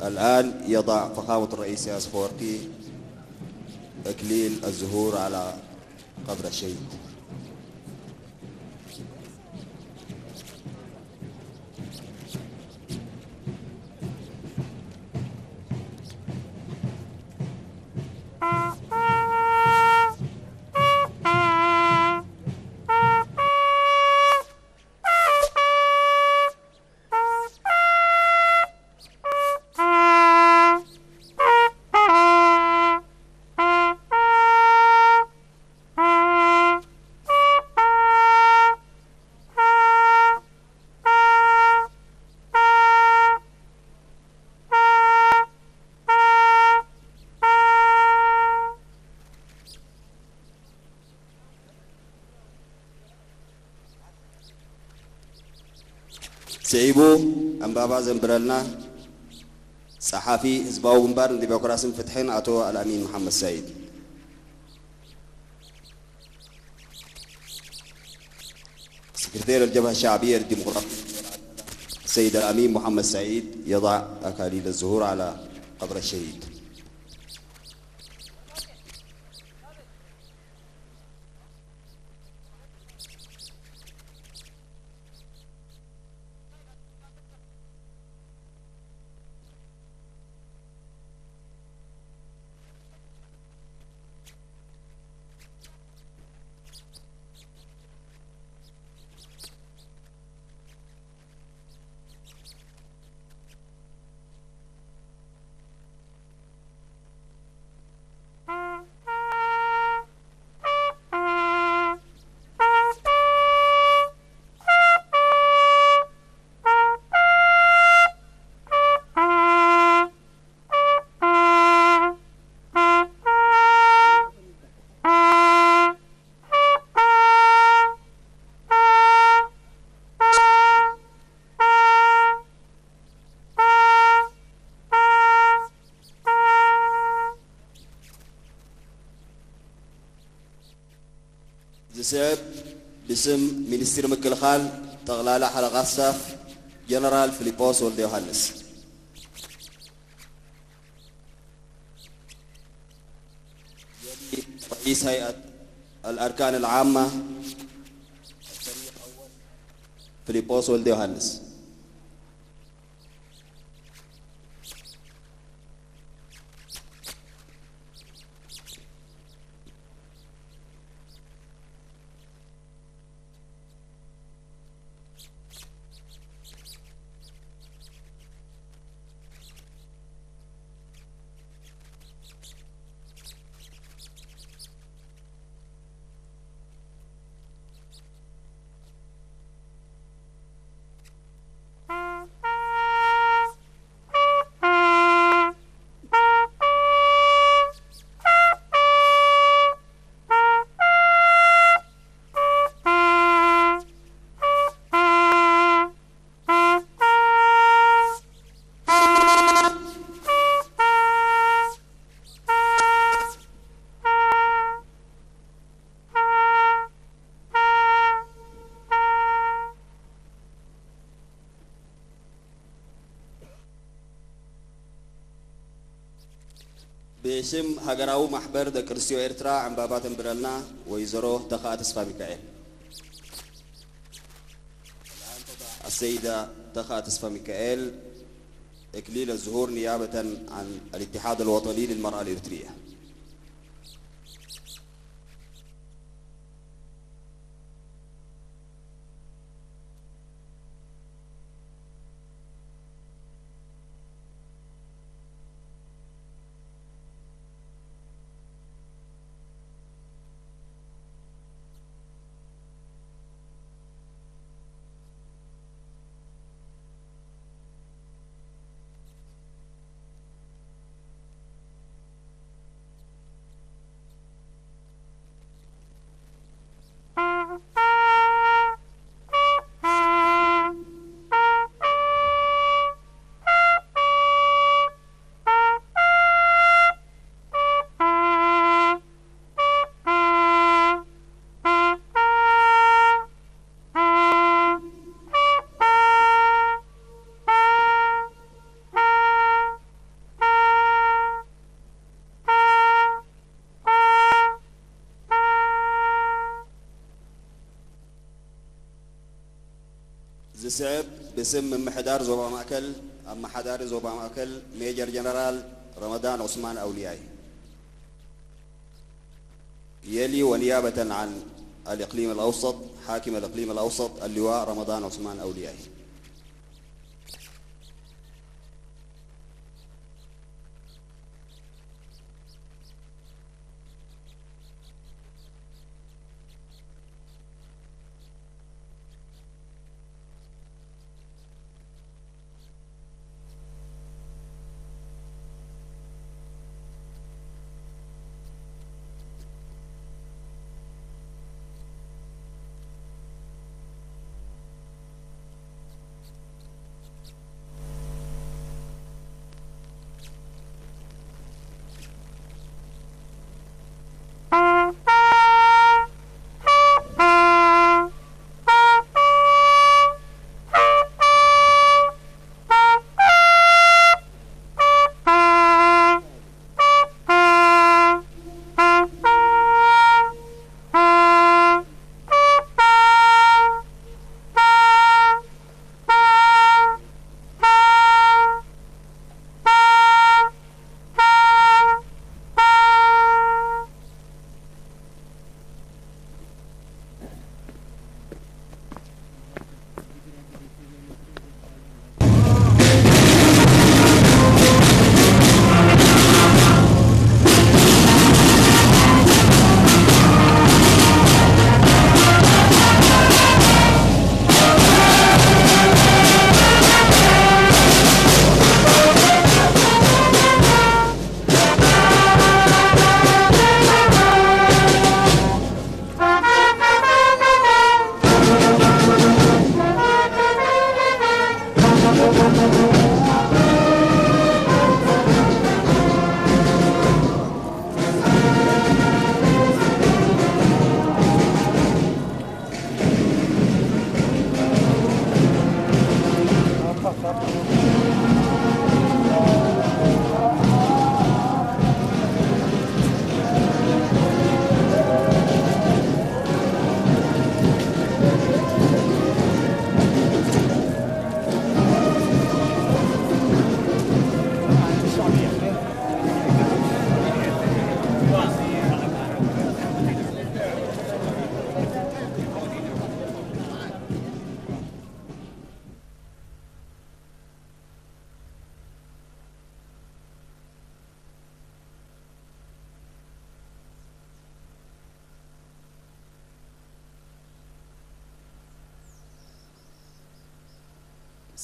الآن يضع فخامة الرئيس إسياس أفورقي إكليل الزهور على قبر الشهيد. ስዒቡ ዕምባባ ዘንብረልና ጸሓፊ ህዝባዊ ግንባር ንዲሞክራስን ፍትሕን ኣቶ ኣልኣሚን መሓመድ ሳይድ። سكرتير الجبهة الشعبية للديمقراطية السيد الأمين محمد سعيد يضع أكاليل الزهور على قبر الشهيد. ዝስዕብ ብስም ሚኒስትሪ ምክልኻል ጠቕላላ ሓለቓ ስታፍ ጀነራል ፊሊጶስ ወልደ ዮሃንስ። رئيس هيئة الأركان العامة ፊሊጶስ ወልደ ዮሃንስ። ብስም ሃገራዊ ማሕበር ደቂ ኣንስትዮ ኤርትራ ዕምባባ ተንብረልና ወይዘሮ ተኽኣ ተስፋ ሚካኤል። السيدة تخا تسفى ميكائيل إكليل الزهور نيابة عن الاتحاد الوطني للمرأة الإريترية. ዝስዕብ ብስም ምምሕዳር ዞባ ማእከል ኣመሓዳሪ ዞባ ማእከል ሜጀር ጀነራል ረመዳን ዑስማን ኣውልያይ። يلي ونيابة عن الإقليم الأوسط حاكم الإقليم الأوسط اللواء رمضان عثمان أوليائي.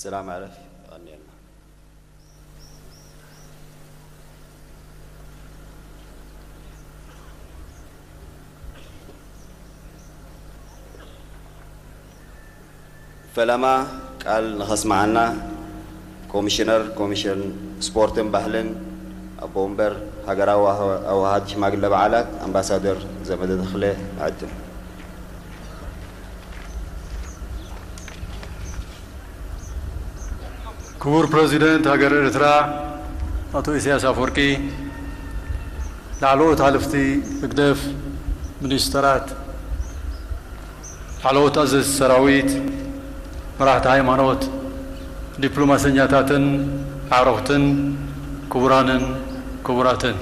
ሰላም ዕረፍ። የቐንየልና። ፈለማ ቃል ንኸስምዓና ኮሚሽነር ኮሚሽን ስፖርትን ባህልን ኣቦ ወንበር ሃገራዊ ኣወሃሃዲ ሽማግለ በዓላት ኣምባሳደር ዘመደ ተኽለ ንዕድም። ክቡር ፕረዚደንት ሃገር ኤርትራ ኣቶ ኢሳያስ ኣፈወርቂ፣ ላዕለዎት ሓለፍቲ ህግደፍ፣ ሚኒስተራት፣ ላዕለዎት ኣዘዝቲ ሰራዊት፣ መራሕቲ ሃይማኖት፣ ዲፕሎማሰኛታትን ኣዕሩኽትን፣ ክቡራንን ክቡራትን፣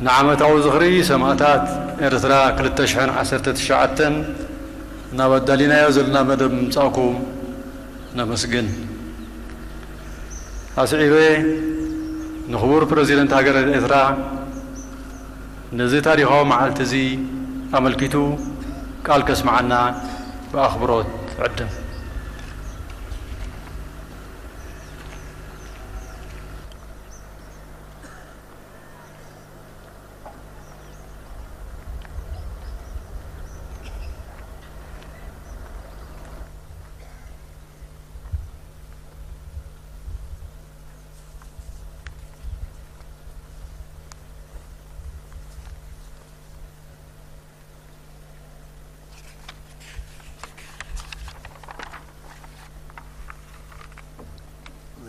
ንዓመታዊ ዝኽሪ ሰማእታት ኤርትራ ክልተ ሽሕን ዓሰርተ ትሽዓተን ናብ ኣዳሊናዮ ዘለና መደብ ምምጻእኩም ነመስግን። ኣስዒበ ንኽቡር ፕረዚደንት ሃገረ ኤርትራ ነዚ ታሪኻዊ መዓልቲ እዚ ኣመልኪቱ ቃል ከስምዓና ብኣኽብሮት እዕድም።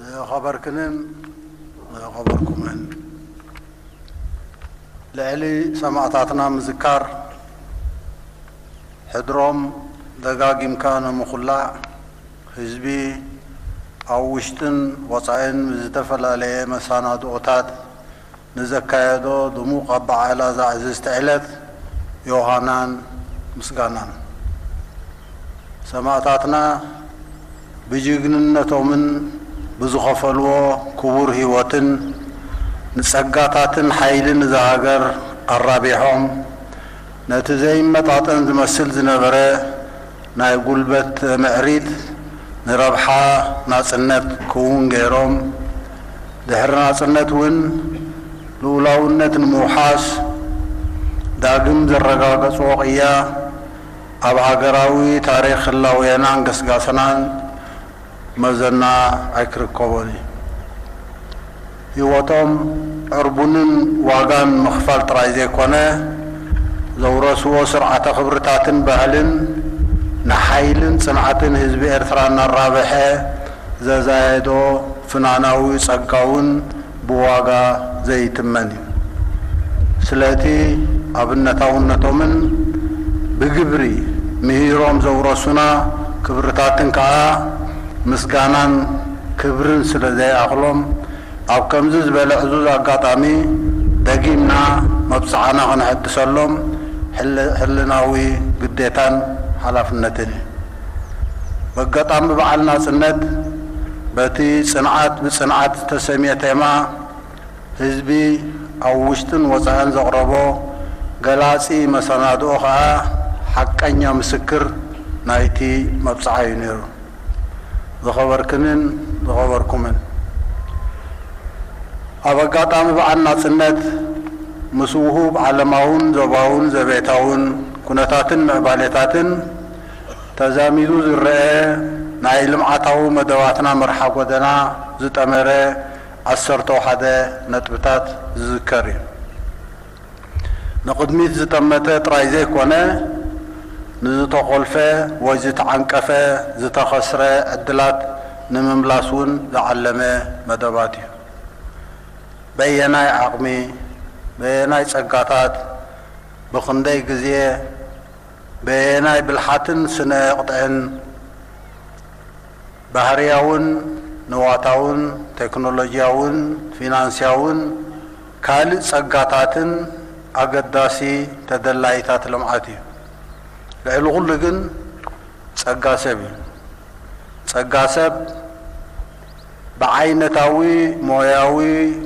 ዝኸበርክንን ዝኸበርኩምን፣ ልዕሊ ሰማእታትና ምዝካር፣ ሕድሮም ደጋጊምካ ንምኹላዕ ህዝቢ ኣብ ውሽጥን ወጻኢን ብዝተፈላለየ መሰናድኦታት ንዘካየዶ ድሙቕ ኣበዓዕላ ዛዕዝዝቲ ዕለት ዮሃናን ምስጋናን። ሰማእታትና ብጅግንነቶምን ብዝኸፈልዎ ክቡር ህይወትን ንጸጋታትን ሓይልን እዛ ሃገር ኣራቢሖም ነቲ ዘይመጣጠን ዝመስል ዝነበረ ናይ ጉልበት ምዕሪት ንረብሓ ናጽነት ክውን ገይሮም፣ ድሕሪ ናጽነት እውን ልኡላውነት ንምውሓስ ዳግም ዘረጋገጽዎ ቅያ ኣብ ሃገራዊ ታሪኽ ህላዌናን ገስጋስናን መዘና ኣይክርከቦን እዩ። ህይወቶም ዕርቡንን ዋጋን ምኽፋል ጥራይ ዘይኮነ፣ ዘውረስዎ ስርዓተ ክብርታትን ባህልን ንሓይልን ጽንዓትን ህዝቢ ኤርትራ እናራብሐ ዘዛየዶ ፍናናዊ ጸጋ እውን ብዋጋ ዘይትመን እዩ። ስለቲ ኣብነታውነቶምን ብግብሪ ምሂሮም ዘውረሱና ክብርታትን ከኣ ምስጋናን ክብርን ስለ ዘይኣኽሎም፣ ኣብ ከምዚ ዝበለ ዕዙዝ ኣጋጣሚ ደጊምና መብጽዓና ከነሐድሰሎም ሕል-፣ ሕልናዊ ግዴታን ሓላፍነትን እዩ። በጋጣሚ በዓል ናጽነት በቲ ጽንዓት ብጽንዓት ዝተሰምየ ቴማ ህዝቢ ኣብ ውሽጥን ወጻእን ዘቕረቦ ገላጺ መሰናድኦ ከኣ ሓቀኛ ምስክር ናይቲ መብጽዓ እዩ ነይሩ። ዝኸበርክንን ዝኸበርኩምን፣ ኣብ ኣጋጣሚ በዓል ናጽነት ምስ ውሁብ ዓለማውን ዞባውን ዘቤታውን ኩነታትን ምዕባሌታትን ተዛሚዱ ዝረአ ናይ ልምዓታዊ መደባትና መርሓ ጎደና ዝጠመረ ዓሰርተ ሓደ ነጥብታት ዝዝከር እዩ። ንቕድሚት ዝጠመተ ጥራይ ዘይኮነ፣ ንዝተኾልፈ ወይ ዝተዓንቀፈ፣ ዝተኸስረ ዕድላት ንምምላስ እውን ዝዓለመ መደባት እዩ። በየናይ ዓቕሚ፣ በየናይ ጸጋታት፣ ብኽንደይ ግዜ፣ በየናይ ብልሓትን ስነ ቅጥዕን፣ ባህርያውን ንዋታውን ቴክኖሎጂያውን ፊናንስያውን ካልእ ጸጋታትን ኣገዳሲ ተደላይታት ልምዓት እዩ። ልዕሊ ኩሉ ግን ጸጋ ሰብ እዩ። ጸጋ ሰብ ብዓይነታዊ ሞያዊ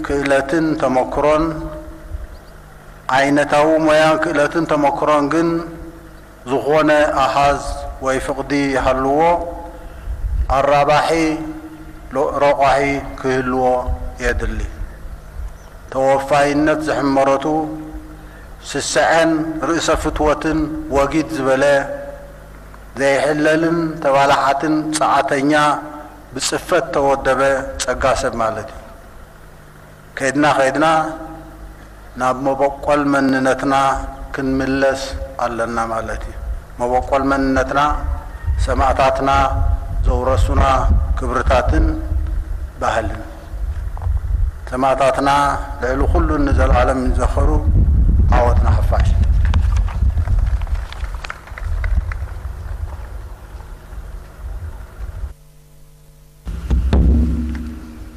ክእለትን ተመክሮን፣ ዓይነታዊ ሞያን ክእለትን ተመክሮን ግን ዝኾነ ኣሃዝ ወይ ፍቕዲ ይሃልዎ፣ ኣራባሒ ሎ-፣ ረቋሒ ክህልዎ የድሊ። ተወፋይነት ዝሕመረቱ፣ ስስዐን ርእሰ ፍትወትን ወጊድ ዝበለ፣ ዘይሕለልን ተባላሓትን ጸዓተኛ ብጽፈት ተወደበ ጸጋ ሰብ ማለት እዩ። ከይድና ከይድና ናብ መበቆል መንነትና ክንምለስ ኣለና ማለት እዩ። መበቆል መንነትና ሰማእታትና ዘውረሱና ክብርታትን ባህልን። ሰማእታትና ልዕሊ ኩሉ ንዘለኣለም ይዘኸሩ።